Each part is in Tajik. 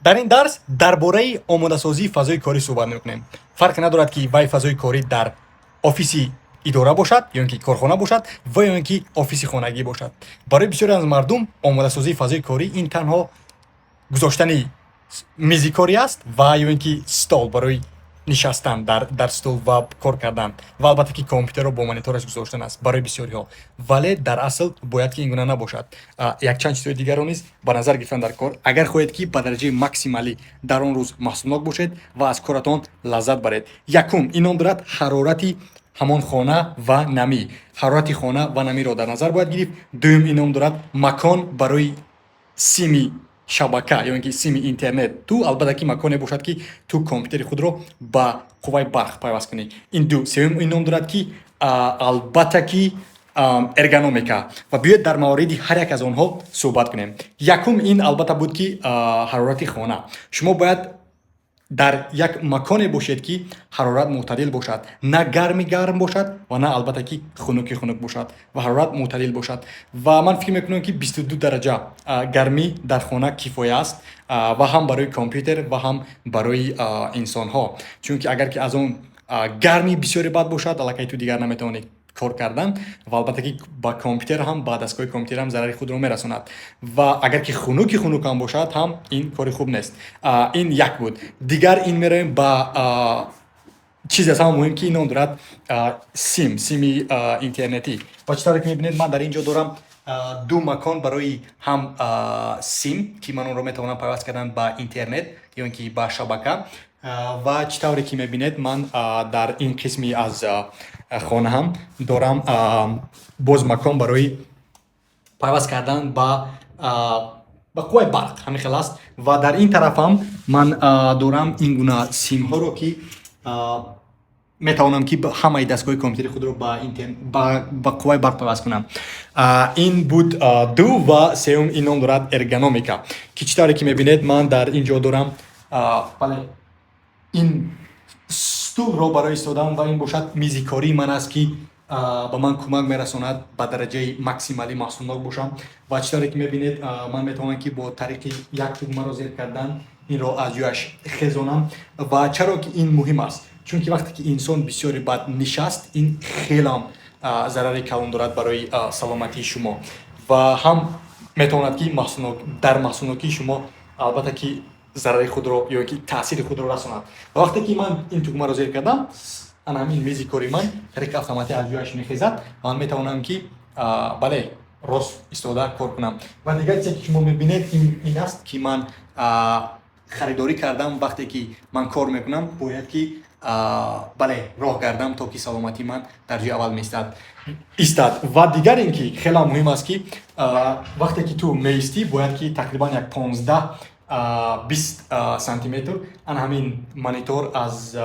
Дар ин дарс дар бораи омодасозии фазои корӣ суҳбат мекунем. Фарқе надорад, ки вай фазои корӣ дар офиси идора бошад ё ин ки корхона бошад ва ё ин ки офиси хонагӣ бошад. Барои бисёре аз мардум омодасозии фазои корӣ ин танҳо гузоштани мизи корӣ аст ва ё ин ки стол барои нишастан дар стул ва кор кардан ва, албатта, ки компютерро бо монитораш гузоштан аст барои бисёриҳо. Вале дар асл бояд, ки ин гуна набошад. Якчанд чизҳои дигарро низ ба назар гирифтан дар кор, агар хоҳед, ки ба дараҷаи максималӣ дар он рӯз маҳсулнок бошед ва аз коратон лаззат баред. Якум, ин ном дорад ҳарорати ҳамон хона ва намӣ. Ҳарорати хона ва намиро дар назар бояд гирифт. Дуюм, ин ном дорад макон барои сими шабака ё ин ки сими интернет. Ту, албатта, ки маконе бошад, ки ту компютери худро ба қувваи барқ пайваст кунӣ. Ин ду. Сеюм, ин ном дорад, ки, албатта, ки эргономика. Ва биёед, дар мавриди ҳар як аз онҳо суҳбат кунем. Якум, ин, албатта, буд, ки ҳарорати хона. Шумо бояд дар як маконе бошед, ки ҳарорат мӯътадил бошад, на гарми гарм бошад ва на, албатта, ки хунуки хунук бошад ва ҳарорат мӯътадил бошад. Ва ман фикр мекунам, ки 22 дараҷа гармӣ дар хона кифоя аст ва ҳам барои компютер ва ҳам барои инсонҳо, чунки агар ки аз он гарми бисёре бад бошад, аллакай ту дигар наметавонӣ кор кардан ва, албатта, ки ба компютер ҳам, ба дастгоҳи компютер ҳам зарари худро мерасонад. Ва агар ки хунуки хунук ҳам бошад ҳам, ин кори хуб нест. Ин як буд. Дигар, ин меравем ба чизе аз ҳама муҳим, ки ном дорад сими интернетӣ. Ва чӣ тавре ки мебинед, ман дар ин ҷо дорам ду макон барои ҳам сим, ки ман онро метавонам пайваст кардан ба интернет ё ин ки ба шабака. Ва чӣ тавре ки мебинед, ман дар ин қисми аз хона ҳам дорам боз макон барои пайваст кардан ба қувваи барқ, ҳамин хел аст. Ва дар ин тарафам ман дорам ин гуна симҳоро, ки метавонам, ки ҳамаи дастгоҳи компютери худро ба қувваи барқ пайваст кунам. Ин буд ду. Ва сеюм, ин ном дорад эргономика, ки чӣ тавре ки мебинед, ман дар ин ҷо дорам, бале, ин стулро барои истодан ва ин бошад мизи кории ман аст, ки ба ман кӯмак мерасонад ба дараҷаи максималӣ маҳсулнок бошам. Ва чӣ тавре ки мебинед, ман метавонам, ки бо тариқи як тугмаро зер кардан инро аз ҷояш хезонам. Ва чаро ки ин муҳим аст? Чунки вақте ки инсон бисёре бад нишаст, ин хелам зарари калон дорад барои саломатии шумо ва ҳам метавонад, ки дар маҳсулнокии шумо, албатта, ки зарари худро ё ки таъсири худро расонад. Ва вақте ки ман ин тугмаро зер кардам, ана ҳамин мизи кори ман тариқи автоматӣ аз ҷояш мехезад ва ман метавонам, ки, бале, рост истода кор кунам. Ва дигар чизе, ки шумо мебинед, ин аст, ки ман харидорӣ кардам. Вақте ки ман кор мекунам, бояд, ки, бале, роҳ гардам, то ки саломатии ман дар ҷои аввал меистад истад. Ва дигар ин ки хеле муҳим аст, ки вақте ки ту меистӣ, бояд, ки тақрибан як 15 20 сантиметр ана ҳамин монитор аз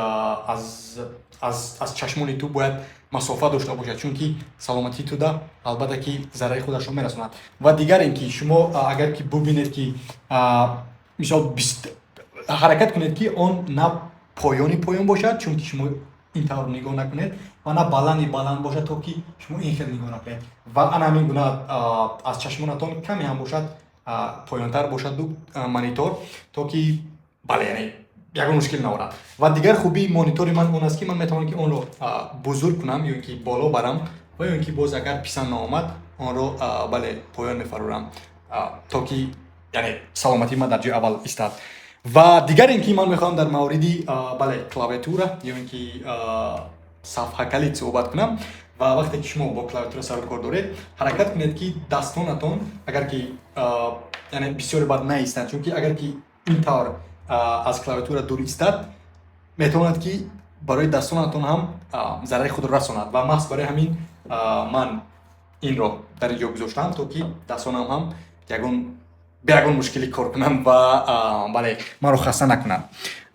чашмони ту бояд масофа дошта бошад, чунки саломатии туда, албатта, ки зарари худашро мерасонад. Ва дигар ин ки шумо агар ки бубинед, ки, мисол, ҳаракат кунед, ки он на поёни поён бошад, чунки шумо ин тавр нигоҳ накунед, ва на баланди баланд бошад, то ки шумо ин хел нигоҳ накунед. Ва ана ҳамин гуна аз чашмонатон каме ҳам бошад поёнтар бошаду монитор, то ки, бале, яъне ягон мушкил наорад. Ва дигар хубии монитори ман он аст, ки ман метавонам, ки онро бузург кунам ё ин ки боло барам ва ё ин ки боз агар писанд наомад, онро, бале, поён мефарорам, то ки, яъне, саломатии ман дар ҷои аввал истад. Ва дигар ин ки ман мехоҳам дар мавриди, бале, клавиатура ё ин ки сафҳакалид суҳбат кунам. Ва вақте ки шумо бо клавиатура сару кор доред, ҳаракат кунед, ки дастонатон агар ки, яъне, бисёре бад наистанд, чунки агар ки ин тавр аз клавиатура дур истад, метавонад, ки барои дастонатон ҳам зарари худро расонад. Ва маҳз барои ҳамин ман инро дар ин ҷо гузоштам, то ки дастонам ҳам ягон бе ягон мушкилӣ кор кунанд ва, бале, маро хаста накунанд.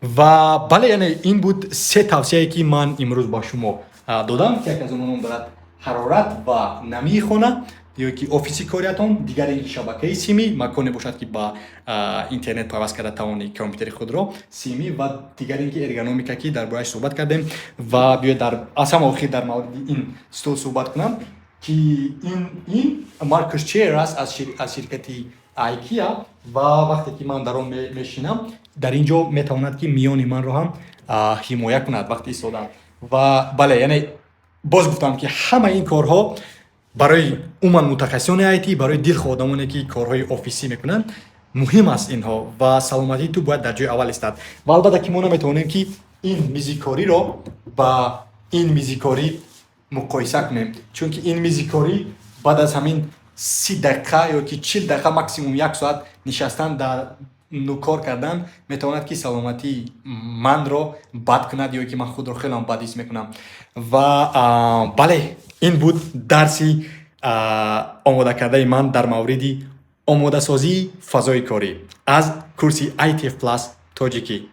Ва, бале, яъне, ин буд се тавсияе, ки ман имрӯз ба шумо додам, ки яке аз онҳо ном дорад ҳарорат ва намии хона ё ки офиси кориятон, дигар ин шабакаи симӣ, маконе бошад, ки ба интернет пайваст карда тавони компютери худро симӣ, ва дигар ин ки эргономика, ки дар борааш суҳбат кардем. Ва биёед, дар аз ҳама охир дар мавриди ин стол суҳбат кунам, ки ин Marcus Chair аст аз ширкати IKEA. Ва вақте ки ман дар он мешинам, дар ин ҷо метавонад, ки миёни манро ҳам ҳимоя кунад вақти истодан. Ва бале, яъне боз гуфтам, ки ҳамаи ин корҳо барои умуман мутахассисони IT, барои дилхоҳ одамоне, ки корҳои офисӣ мекунанд, муҳим аст инҳо ва саломатии ту бояд дар ҷои аввал истад. Ва албатта ки мо наметавонем, ки ин мизи кориро ба ин мизи корӣ муқоиса кунем, чунки ин мизи корӣ баъд аз ҳамин 30 дақиқа ё ки 40 дақиқа, максимум як соат нишастан дар ну кор кардан метавонад, ки саломатии манро бад кунад ё ки ман худро хеле бад ҳис мекунам. Ва бале, ин буд дарси омодакардаи ман дар мавриди омодасозии фазои корӣ аз курси ITF Plus тоҷикӣ.